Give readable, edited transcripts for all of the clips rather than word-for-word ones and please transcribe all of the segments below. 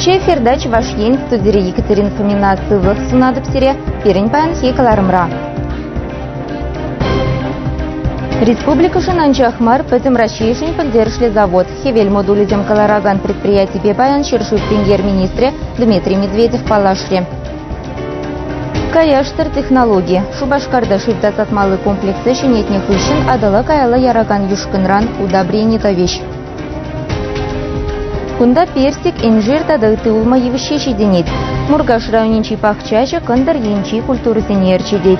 Уҫӑ эфирта Чӑваш Ен студире Екатерина Фомина сывлӑх сунатӑп сире пирӗн паянхи кӑларӑмра. Республикӑшӑн анчах мар, пӗтӗм Раҫҫейшӗн пӗлтерӗшлӗ завод. Хӗвел модулӗсем кӑларакан предприятипе паян ҫӗршыв премьер-министрӗ Дмитрий Медведев паллашрӗ. Каяшсӑр технологи. Шупашкарта шыв тасатмалли комплекса ҫӗнетнӗ хыҫҫӑн Атӑла каялла яракан юшкӑнран удобрени тӑвӗҫ. Кунта персик, инжир тата ытти улма йывӑҫҫи ҫитӗнет. Муркаш районӗнчи пахчаҫӑ кӑнтӑр енчи культурӑсене ӗрчетет.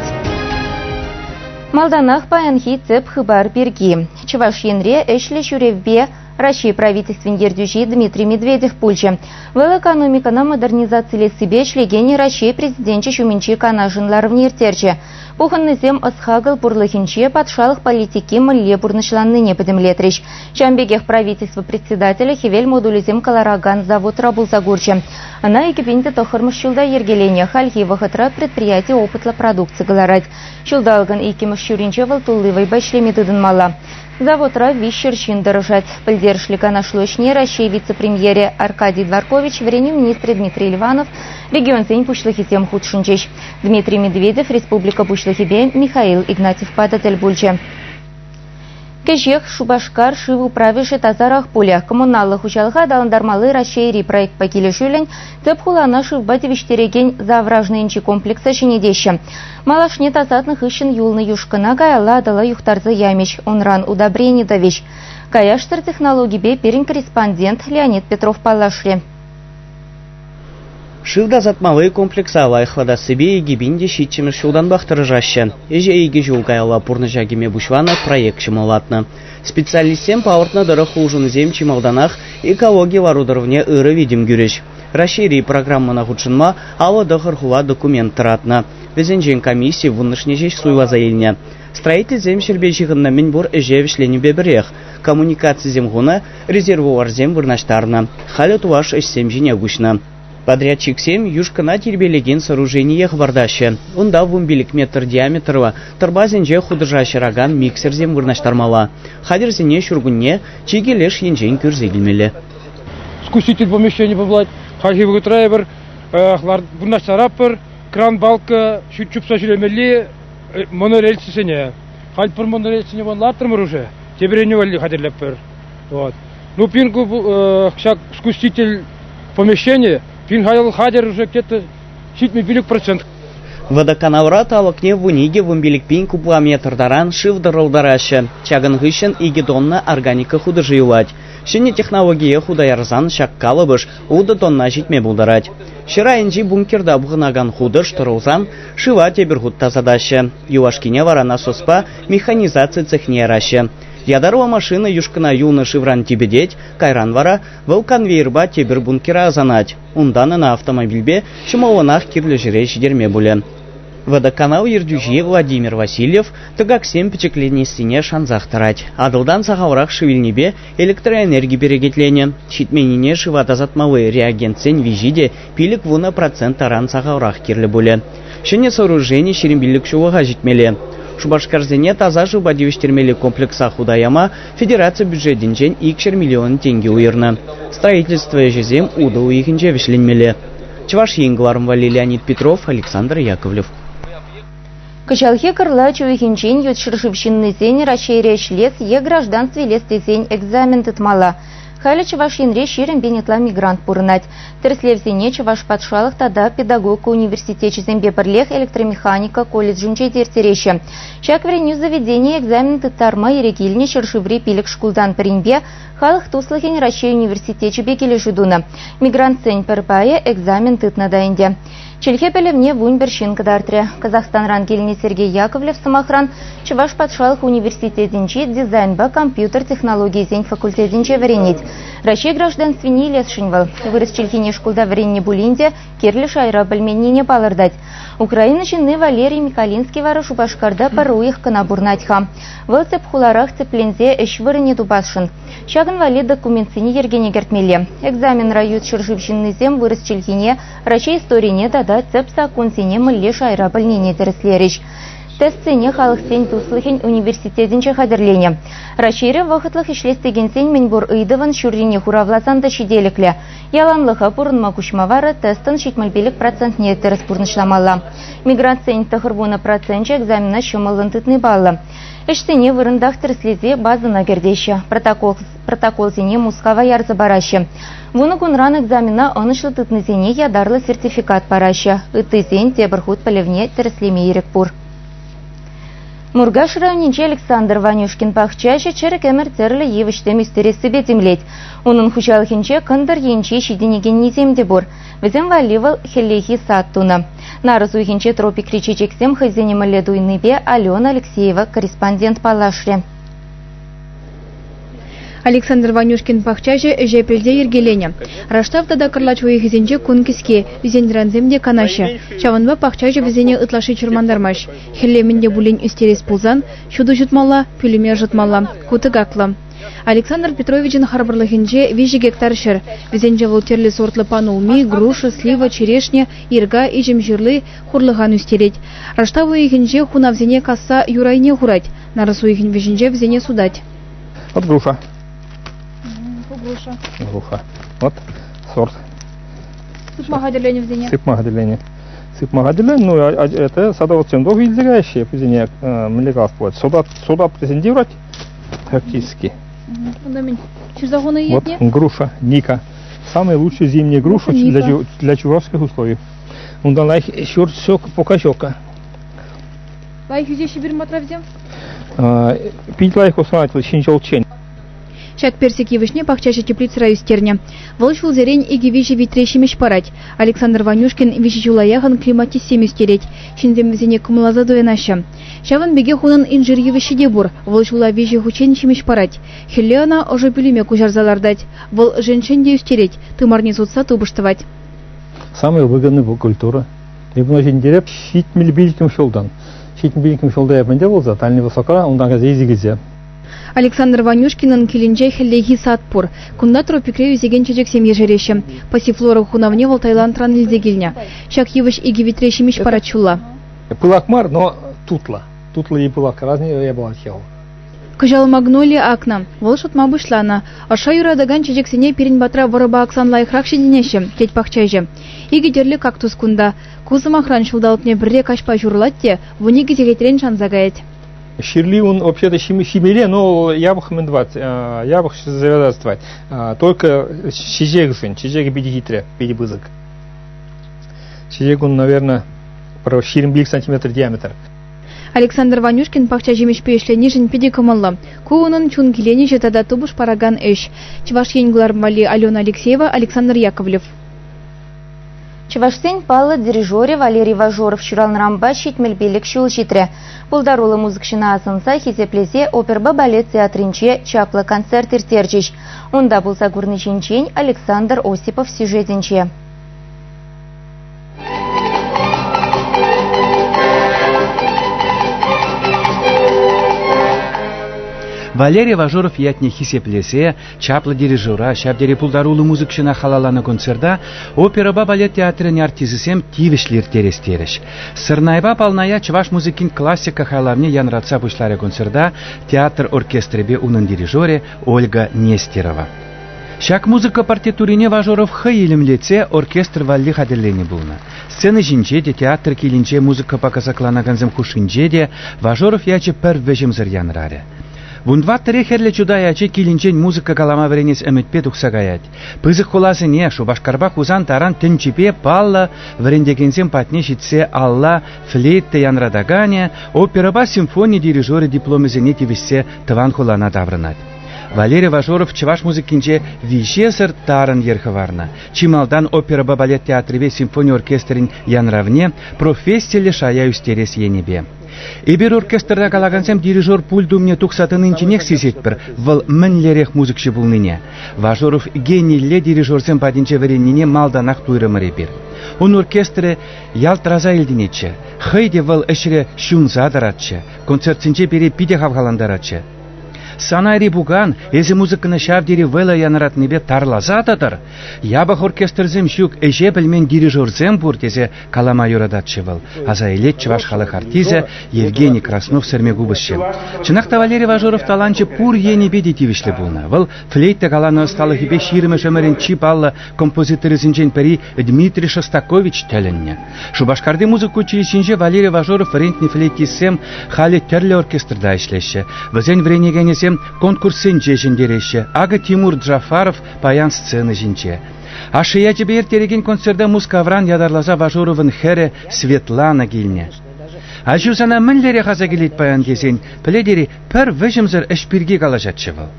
Малтанах паянхи тӗп хыпар пирки. Чӑваш Енре ӗҫлӗ ҫӳревпе Раҫҫей Правительствин ертӳҫи Дмитрий Медведев пулчӗ. Вӑл экономикӑна модернизацилессипе ӗҫлекен Раҫҫей Президенчӗ ҫумӗнчи канашӑн ларӑвне ирттерчӗ. Пухӑннисем ӑс-хакӑл пурлӑхӗнче патшалӑх политики мӗнле пурнӑҫланнине пӗтӗмлетрӗҫ. Ҫавӑн пекех правительство председателӗ хӗвел модулӗсем кӑларакан заводра пулса курчӗ. Ӑна 2009 ҫулта йӗркеленӗ. Хальхи вӑхӑтра предприяти опытлӑ продукци кӑларать. Ҫулталӑкӑн иккӗмӗш ҫурринче вӑл тулли вӑйпа ӗҫлеме тытӑнмалла. Заводра 300 ҫын тӑрӑшать. Пӗлтерӗшлӗ канашлу ӗҫне Раҫҫей вице-премьерӗ Аркадий Дворкович, вӗренӳ министрӗ Дмитрий Ливанов, регионсен пуҫлӑхӗсем хутшӑнчӗҫ. Дмитрий Медведев республика пуҫлӑхӗпе Михаил Игнатьевпа та тӗл пулчӗ. Кӗҫех Шупашкар шыв управӗшӗ тасарах пулӗ. Коммуналлӑ хуҫалӑха аталантармалли Раҫҫейри проектпа килӗшӳллӗн тӗп хулана шывпа тивӗҫтерекен Завражнӑйӗнчи комплекса ҫӗнетеҫҫӗ. Малашне тасатнӑ хыҫҫӑн юлнӑ юшкӑна каялла Атӑла юхтарса ямӗҫ, унран удобрени тӑвӗҫ. Каяшсӑр технологипе пирӗн корреспондент Леонид Петров паллашрӗ. Шыв тасатмалли комплекса лайӑхлатассипе 2007 ҫултанпах тӑрӑшаҫҫӗ. Ӗҫе икӗ ҫул каялла пурнӑҫа кӗме пуҫланӑ проект ҫӑмӑллатнӑ. Специалистсем палӑртнӑ тӑрӑх улшӑнусем чи малтанах экологи лару-тӑрӑвне ырӑ витӗм кӳрӗҫ. Раҫҫейри программӑна хутшӑнма 59 хула документ тӑратнӑ. Вӗсенчен комисси вуннӑшне ҫеҫ суйласа илнӗ. Строительсем ҫӗрпе ҫыхӑннӑ мӗнпур ӗҫе вӗҫленипе пӗрех. Коммуникацисем хунӑ, резервуарсем вырнаҫтарнӑ. Халӗ тулаш ӗҫсем ҫине куҫнӑ. Подрядчиксем юшкӑна тирпейлекен сооружение хӑпартаҫҫӗ. Унта 15 метр диаметрлӑ тӑрпасенче хутӑша ҫӑракан миксерсем вырнаҫтармалла. Хатӗрсене ҫуркунне чикӗ леш енчен кӳрсе килмелле. Скуситель помещени пулать. Хальхи вӑхӑтра эпир вырнаҫтаратпӑр кран-балка чупса ҫӳремелли монорельсӗсене. Халь пур монорельсене вон лартрӑмӑр уже. Тепӗр валли хатӗрлетпӗр. Вот. Ну, пин ку ҫак скуститель помещение, пин хайл хатӗр уже где-то 75%. Водоканалра талӑкне 12-15 пин кубометр таран шыв тӑрӑлтараҫҫӗ. Ҫакӑн хыҫҫӑн 2 тонна органика хутӑшӗ юлать. Ҫӗнӗ технологие хута ярсан ҫак калӑпӑш ултӑ тонна ҫитме пултарать. Ҫӗр айӗнчи бункерта пухӑнакан хутӑш тӑрӑлсан шыва тепӗр хут тасатаҫҫӗ. Юлашкине вара насоспа механизаци цехне яраҫҫӗ. Ятарлӑ машина юшкӑна юлнӑ шывран типӗтет, кайран вара вӑл конвейерпа тепӗр бункера ӑсанать. Унтан ӑна автомобильпе ҫӑмӑллӑнах кирлӗ ҫӗре ҫитерме пулӗ. Водоканал ертӳҫи Владимир Васильев тӑкаксем пӗчӗкленессине шансах тӑрать. Атӑлтан сахалрах шыв илнипе электроэнерги перекетленӗ. Ҫитменнине шыва тасатмалли реагентсен виҫи те 50% таран сахалрах кирлӗ пулӗ. Ҫӗнӗ сооружени 25 ҫуллӑха ҫитмелле. Шупашкарсене таса шывпа тивӗҫтермелли комплекса хута яма федераци бюджетӗнчен 200 миллион тенкӗ уйӑрнӑ. Строительство ӗҫӗсем утӑ уйӑхӗнче вӗҫленмелле. Чӑваш Ен кӑларӑм валли Леонид Петров, Александр Яковлев. Кӑҫалхи кӑрлач уйӑхӗнчен ют ҫӗршыв ҫыннисен Раҫҫейре ӗҫлес е гражданство илес тесен экзамен тытмалла. Халӗ Чӑваш Енре 20 пин ытла мигрант пурӑнать. Тӗрӗслевсене Чӑваш патшалӑх тата педагогика университечӗсемпе пӗрлех электромеханика колледжӗнче те ирттереҫҫӗ. Ҫак вӗренӳ заведенийӗ экзамен тыттарма ирӗк илнӗ ҫӗршыври пилӗк шкултан пӗринпе Халӑх туслӑхӗн Раҫҫей университечӗпе килӗшӳ тунӑ. Мигрантсен пӗр пайӗ экзамен тытнӑ та ӗнтӗ. Чӗлхе пӗлӗвне 11 ҫын кӑтартрӗ. Казахстанран килнӗ Сергей Яковлев, сӑмахран, Чӑваш патшалӑх университетӗнчи дизайнпа компьютер технологийӗсен факультетӗнче вӗренет. Раҫҫей гражданствине илесшӗн вӑл. Вырӑс чӗлхине шкулта вӗреннӗ пулин те кирлӗ шайра пӗлменнине палӑртать. Украина ҫынни Валерий Микалинский вара Шупашкарта пӗр уйӑх кӑна пурӑнать-ха. Вӑл тӗп хуларах тӗпленсе ӗҫ вырӑнӗ тупасшӑн. Ҫакӑн валли документсене йӗркене кӗртмелле. Экзаменра ют ҫӗршыв ҫыннисем вырӑс чӗлхине, Раҫҫей историне тата тӗп саккунсене мӗнле шайра пӗлнине тӗрӗслерӗҫ. Тестсене Халӑхсен туслӑхӗн университетӗнче хатӗрленӗ. Раҫҫейре вӑхӑтлӑх ӗҫлес текенсен мӗнпур ыйтӑвӑн ҫуррине хуравласан та ҫителӗклӗ. Яланлӑха пурӑнма куҫма вара тестӑн 75 процентне тӗрӗс пурнӑҫламалла. Мигрантсен 90 проценчӗ экзамена ҫӑмӑллӑн тытни паллӑ. Ӗҫсене вырӑнтах тӗрӗслесе базӑна кӗртеҫҫӗ. Протоколсене Мускава ярса параҫҫӗ. Вунӑ кунран экзамена ӑнӑҫлӑ тытнисене ятарлӑ сертификат параҫҫӗ. Ыттисен тепӗр хут пӗлӗвне тӗрӗслеме ирӗк пур. Муркаш районӗнчи Александр Ванюшкин пахчаҫӑ чӗрӗк ӗмӗр тӗрлӗ йывӑҫ-тӗм ӳстерессипе тимлет. Унӑн хуҫалӑхӗнче кӑнтӑр енче ҫитӗнекеннисем те пур. Вӗсем валли вӑл хӗллехи сад тунӑ. Нарӑс уйӑхӗнче тропикри чечексем хӑйсене мӗнле туйнипе Алена Алексеева корреспондент паллашрӗ. Александр Ванюшкин пахчаҫӑ ӗҫе пӗлсе йӗркеленӗ. Раштав тата кӑрлач уйӑхӗсенче кун кӗске, ӳсен-тӑрансем те канаҫҫӗ. Ҫавӑнпа пахчаҫӑ вӗсене ытлашши чӑрмантармасть. Хӗлле мӗн те пулин ӳстерес пулсан ҫутӑ ҫутмалла, пӳлӗме ӑшӑтмалла. Ку тӑкаклӑ. Александр Петровичӑн харпӑрлӑхӗнче 3 гектар ҫӗр. Вӗсенче вӑл тӗрлӗ сортлӑ панулми, груша, слива, черешня, ирга, иҫӗм ҫырли, хурлӑхан ӳстерет. Раштав уйӑхӗнче хунавсене касса юр айне хурать. Нарӑс уйӑхӗн вӗҫӗнче вӗсене сутать. Вот груша. Груша. Груша. Вот сорт. Сыпма хатӗрленӗ вӗсене. Сыпма хатӗрленӗ. Сыпма хатӗрленӗ, ну, это садоводсем тоже илсе каяҫҫӗ, вӗсене мӗнле калас пулать, содат, содат тесен те юрать практически. Унта мӗн, ҫырса хунӑ Вот груша, Ника. Самая лучшая зимняя груша для, для чувашских условий. Унтан лайӑх ҫурт сок пока ҫока. Лайӑх ӳсеҫҫӗ пирӗн патра вӗсем? Пит лайӑх усрать вӑл ҫын ҫулччен. Ҫак персик йывӑҫне пахчаҫӑ теплицӑра ӳстернӗ. Вӑл ҫулсерен икӗ-виҫӗ витре ҫимӗҫ парать. Александр Ванюшкин виҫӗ ҫула яхӑн клематиссем ӳстерет. Ҫынсем вӗсене кӑмӑлласа туянаҫҫӗ. Ҫавӑн пекех унӑн инжир йывӑҫҫи те пур. Вӑл ҫула виҫӗ хутчен ҫимӗҫ парать. Хӗлле ӑна ӑшӑ пӳлӗме куҫарса лартать. Вӑл женьшень те ӳстерет, тымарне сутса тупӑш тӑвать. Самая выгодная культура. Эпӗ ҫинтереп 75 ҫултан. 75 ҫулта эп ӗнтӗ пулса, Дальний Востокра, унтан кайса илсе килсе. Александр Ванюшкинӑн килӗнче хӗллехи сад пур. Кунта тропикре ӳсекен чечексем ешереҫҫӗ. Пассифлора хунавне вӑл Таиландран илсе килнӗ. Ҫак йывӑҫ икӗ витре ҫимӗҫ парать ҫулла. Пылак мар, но тутлӑ. Тутлӑ и пылак. Разные я была съел. Кӑҫал магноли акнӑ. Вӑл шӑтма пуҫланӑ. Ӑшша юратакан чечексене пирӗн патра вӑрӑпа аксан лайӑхрах ҫитӗнеҫҫӗ, тет пахчаҫӑ. Икӗ тӗрлӗ кактус кунта. Ку сӑмахран ҫулталӑкне пӗрре каҫпа ҫурӑлать те 12 сехетрен шанса каять. Ҫырли ун вообще-то ҫимеле, но япӑх мӗн тӑвать, япӑх завязать тӑвать. Только чечекшӗн, чечекӗ питӗ хитре, питӗ пысӑк. Чечек ун, наверное, пӗр 25 сантиметр диаметр. Александр Ванюшкин пахча ҫимӗҫпе ӗҫленишӗн питӗ кӑмӑллӑ. Ку унӑн чун киленӗҫӗ тата тупӑш паракан ӗҫ. Чӑваш Ен кӑларӑм валли Алена Алексеева, Александр Яковлев. Чӑвашсен паллӑ дирижерӗ Валерий Важоров ҫуралнӑранпа 75 ҫул ҫитрӗ. Пултаруллӑ музыкҫӑна асӑнса хисеплесе оперӑпа балет театрӗнче чаплӑ концерт ирттерчӗҫ. Унта пулса курни ҫинчен Александр Осипов сюжетӗнче. Валерий Важуров ятне хисеплесе чаплӑ дирижера, ҫав тери пултаруллӑ музыкҫӑна халалланӑ концерта оперӑпа балет театрӗн артисчӗсем тивӗҫлӗ ирттерес терӗҫ. Сӑрнайпа Палная чӑваш музыкин классика хайлавне янратса пуҫларӗ концерта театр оркестрӗпе унӑн дирижерӗ Ольга Нестерова. Ҫак музыка партитурине Важоров хӑй илемлетсе оркестр валли хатӗрленӗ пулнӑ. Сцена ҫинче те, театр килӗнче музыкӑпа кӑсӑкланакансем хушшинче те Важоров ячӗ пӗр вӗҫӗмсӗр янрарӗ. Вунтӑваттӑри Хӗрлӗ Чутай ачи килӗнчен музыка калама вӗренес ӗмӗтпе тухса каять. Пысӑк хуласене, Шупашкарпа Хусан таран тӗнчипе паллӑ вӗрентекенсем патне ҫитсе алла флейта янратаканӗ, оперӑпа симфони дирижерӗ дипломӗсене тивӗҫсе тӑван хулана таврӑнать. Валерий Важоров чӑваш музыкинче виҫесӗр тарӑн йӗр хӑварнӑ. Чи малтан оперӑпа балет театрӗпе симфони оркестрӗн янравне профессиллӗ шая ӳстерес енӗпе. Эпир оркестрта калакансем дирижер пульт умне тухса тӑнинченех сисетпӗр вӑл мӗнлерех музыкҫӑ пулнине. Важоров генилле дирижерсем патӗнче вӗреннине малтанах туйрӑмӑр эпир. Ун оркестрӗ ялтраса илтӗнетчӗ. Хӑй те вӑл ӗҫре ҫунса тӑратчӗ. Концертсенче пире питӗ хавхалантаратчӗ. Санайри пукан эсӗ музыкӑна ҫав тери вӑйлӑ янӑратнипе тарласа тӑтӑр. Япӑх оркестрсем ҫук, ӗҫе пӗлмен дирижерсем пур тесе калама юрататчӗ вӑл. Аса илет чӑваш халӑх артисчӗ Евгений Краснов сӗрме купӑсҫӑ. Чӑнах та Валерий Важоров таланчӗ пур енӗпе те тивӗҫлӗ пулнӑ. Вӑл флейта каланӑ ӑсталӑхӗпе ҫирӗмӗш ӗмӗрӗн чи паллӑ композиторӗсенчен пӗри Дмитрий Шостакович тӗлӗннӗ. Шупашкарти музыка училищинче Валерий Важоров вӗрентнӗ флейтистсем халӗ тӗрлӗ оркестрта ӗҫлеҫҫӗ. Вӗсен вӗренекенӗсем конкурссенче ҫӗнтереҫҫӗ. Акӑ Тимур Джафаров паян сцена ҫинче. Ашшӗ ячӗпе ирттерекен концерта Мускавран ятарласа Важоровӑн хӗрӗ Светлана килнӗ. Аҫу сана мӗнлерех аса килет паян тесен, пӗлетӗр-и, пӗр вӗҫӗмсӗр ӗҫ пирки калаҫатчӗ вӑл.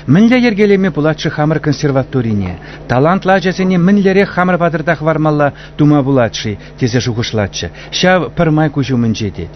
Мӗнле йӗркелеме пулать-ши хамӑр консерваторине? Талантлӑ ачасене мӗнлерех хамӑр патӑрта хӑвармалла тума пулать-ши, тесе шухӑшлатчӗ. Ҫав пӗрмай куҫ умӗнче тет.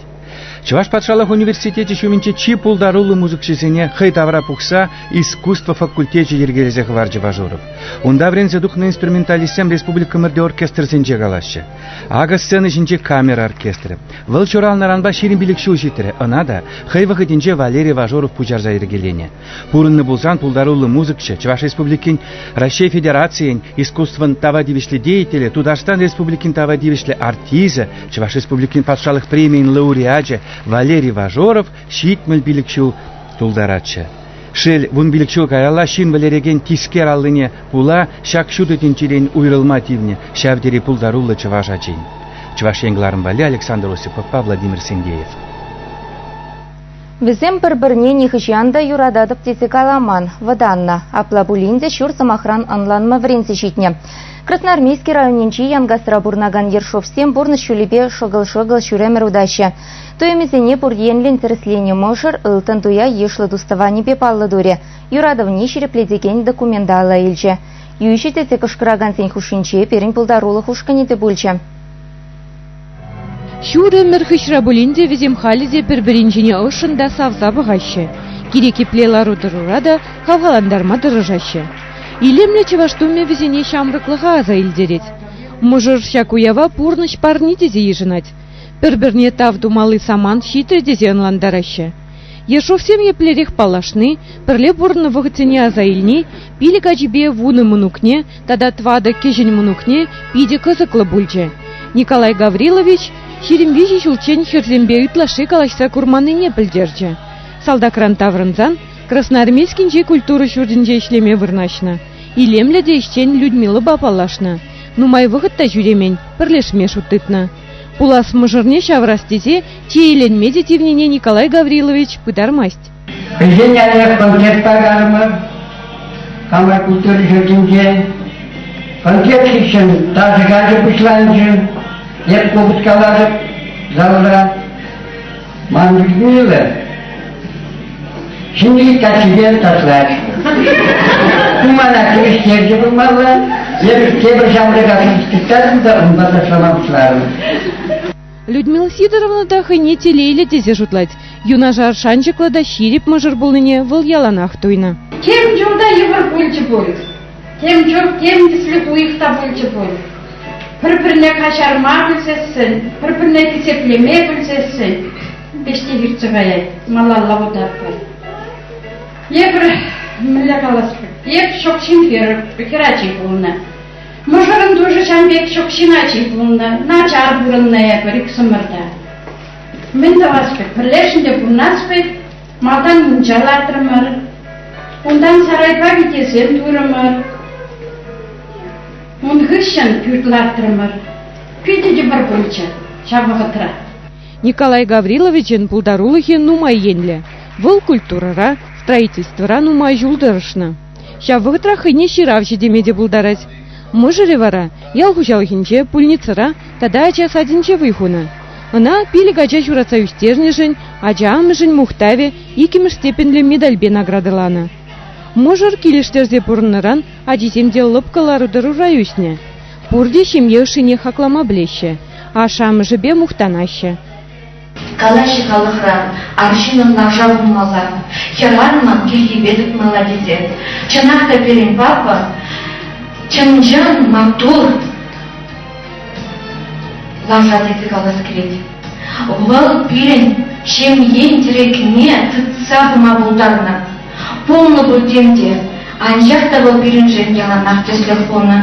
Чӑваш патшалӑх университечӗ ҫумӗнче чи пултаруллӑ музыкҫӑсене хӑй тавра пухса искусство факультечӗ йӗркелесе хӑварчӗ Важуров. Унта вӗренсе тухнӑ инструменталистсем республикӑмӑрти оркестрсенче калаҫҫӗ. Акӑ сцена ҫинче камера оркестрӗ. Вӑл ҫуралнӑранпа 25 ҫул ҫитрӗ. Ӑна та хӑй вӑхӑтӗнче Валерий Важуров пуҫарса йӗркеленӗ. Пурӑннӑ пулсан пултаруллӑ музыкҫӑ Чӑваш Республикин, Раҫҫей Федерацийӗн искусствӑн тава тивӗҫлӗ деятелӗ, Тутарстан Республикин тава тивӗҫлӗ артисчӗ, Чӑваш Республикин патшалӑх премийӗн лауреачӗ Валерий Важоров 75 ҫул тултаратчӗ. Шел, 15 ҫул каялла ҫын вӗлерекен тискер аллине пула ҫак ҫутӑ тӗнчерен уйрӑлма тивнӗ ҫав тери пултаруллӑ чӑваш ачин. Чӑваш Ен кӑларӑм валли Александр Осиповпа Владимир Сендеев. Вӗсем пӗр-пӗрне нихӑҫан та юрататӑп тесе каламан, вӑтаннӑ. Апла пулин те ҫур сӑмахран ӑнланма вӗренсе ҫитнӗ. Красноармейски районӗнчи Янкасра пурӑнакан Ершовсем пурнӑҫ ҫулӗпе шӑкӑл-шӑкӑл ҫӳремӗр утаҫҫӗ. Туйӑмӗсене пур енлӗн тӗрӗсленӗ мӑшӑр ылтӑн туя йышлӑ тус-тӑванӗпе паллӑ турӗ, юратӑвне ҫирӗплетекен документа алла илчӗ. Йӳҫӗ тесе кӑшкӑракансен хушшинче пирӗн пултарулӑх ушкӑнӗ те пулчӗ. Ҫур ӗмӗр хыҫра пулин те вӗсем халӗ те пӗр-пӗрин ҫине ӑшшӑн та савса пӑхаҫҫӗ, кирек епле лару-тӑрура та хавхалантарма тӑрӑшаҫҫӗ. Илемлӗ чӑваш тумӗ вӗсене ҫамрӑклӑха аса илтерет. Мӑшӑр ҫак уява пурнӑҫ парни тесе йышӑнать. Пӗр-пӗрне тав тумалли самант ҫитрӗ тесе ӑнлантараҫҫӗ. Ершовсем еплерех паллашни, пӗрле пурӑннӑ вӑхӑтсене аса илни пилӗк ачипе вунӑ мӑнукне тата тӑватӑ кӗҫӗн мӑнукне питӗ кӑсӑклӑ пулчӗ. Николай Гаврилович 23 ҫулччен хӗрсемпе ытлашши калаҫса курманнине пӗлтерчӗ. Салтакран таврӑнсан Красноармейскинчи культура ҫуртӗнче ӗҫлеме вырнаҫнӑ. Илемлӗ те ӗҫчен Людмилӑпа паллашнӑ. Нумай вӑхӑт та ҫӳремен, пӗрлешме шут тытнӑ. Пулас мӑшӑрне ҫавӑрас тесе чееленме те тивнине Николай Гаврилович пытармасть. Хӑйсен ялне концертпа карӑмӑр. Хамӑр культура ҫуртӗнче. Концерт хыҫҫӑн ташӑ каҫӗ пуҫланчӗ. Эп купӑс калатӑп залра. Ман Людмила ҫӗнӗ каччипе ташлать. Ку мана килӗштерчӗ пулмалла. Эпӗ тепӗр ҫамрӑка тыттартӑм та унпа ташлама пуҫларӑм. Людмила Сидоровна та хӑйне телейлӗ тесе шутлать. Юнашар шанчӑклӑ та ҫирӗп мӑшӑр пулнине вӑл яланах туйнӑ. Тем чул та йывӑр пулчӗ пуль. Тем чул тем тӗслӗ уйӑх та пулчӗ пуль. Пӗр-пӗрне каҫарма пӗлсессӗн, пӗр-пӗрне хисеплеме пӗлсессӗн пеҫте иртсе каять, малалла утатпӑр. Эпир, мӗнле калас, эп ҫок ҫын хӗрачи пулнӑ. Мӑшӑрӑн тушӗ ҫам пек ҫок ҫын ачи пулнӑ, начар пурӑннӑ эпир иксӗмӗр те. Мӗн тӑвас пек, пӗрлешӗн те пурӑнас пек, малтан мунча лартрӑмӑр, унтан сарайпа витесем турӑмӑр. Ун хыҫҫӑн пӳрт лартрӑмӑр. Питӗ йывӑр пулчӗ ҫав вӑхӑтра. Николай Гавриловичӑн пултарулӑхӗ нумай енлӗ. Вӑл культурӑра, строительствӑра нумай ҫул тӑрӑшнӑ. Ҫав вӑхӑтрах хӑйне ҫыравҫӑ теме те пултарать. Мӑшӑрӗ вара ял хуҫалӑхӗнче, пульницӑра тата ача садӗнче вӑй хунӑ. Ӑна пилӗк ача ҫуратса ӳстернӗшӗн ача амӑшӗн мухтавӗ иккӗмӗш степеньлӗ медальпе наградӑланӑ. Мӑшӑр килӗштерсе пурӑннӑран ачисем те лӑпкӑ лару-тӑрура ӳснӗ. Пурте ҫемье ӑшшине хаклама пӗлеҫҫӗ, ашшӗ-амӑшӗпе мухтанаҫҫӗ. Калаҫҫӗ халӑхра, арҫыннӑн лаша пулмалла, хӗрарӑмӑн тилхепе тытмалла тесе. Чӑнах та пирӗн папа чӑн-чӑн маттур лаша тесе калас килет. Вӑл пирӗн ҫемьен тӗрекне тытса пыма пултарнӑ. пуль тем те, анчах та вӑл пирӗншӗн яланах тӗслӗх пулнӑ.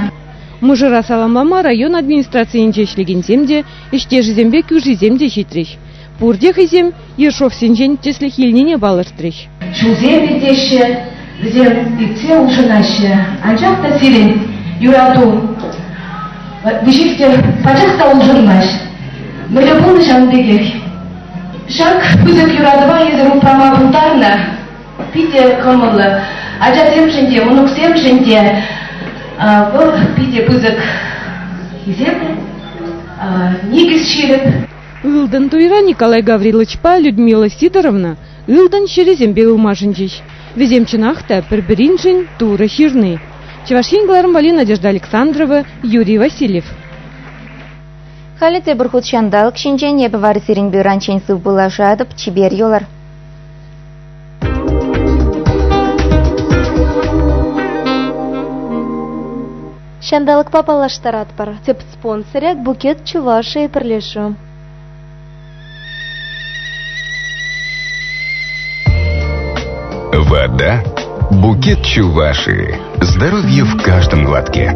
Мӑшӑра саламлама район администрацийӗнче ӗҫлекенсем те, ӗҫтешӗсемпе кӳршисем те ҫитрӗҫ. Пурте хӑйсем Ершовсенчен тӗслӗх илнине палӑртрӗҫ. Ҫулсем иртеҫҫӗ, вӗсем иртсе улшӑнаҫҫӗ. Анчах та сирӗн юрату веҫех те пачах та улшӑнмасть. Мӗнле пулнӑ ҫавӑн пекех. Ҫак пысӑк юратӑва эсир упрама пултарнӑ. Питӗ кӑмӑллӑ. Ачасемшӗн те, мӑнуксемшӗн те вӑл питӗ пысӑк хисеплӗ, никӗс ҫирӗп. Ылтӑн туйра Николай Гавриловичпа Людмила Сидоровна ылтӑн ҫӗрӗсемпе ылмашӑнчӗҫ. Вӗсем чӑнах та пӗр-пӗриншӗн Турӑ ҫырни. Чӑваш Ен кӑларӑм валли Надежда Александрова, Юрий Васильев. Халӗ тепӗр хут ҫанталӑк ҫинчен эпӗ вара сирӗнпе ыранччен сывпуллашатӑп. Чипер юлӑр. Ҫанталӑкпа паллаштаратпӑр. Тӗп спонсорӗ «Букет Чувашии» пӗрлешӳ. Вода – букет Чувашии. Здоровье в каждом глотке.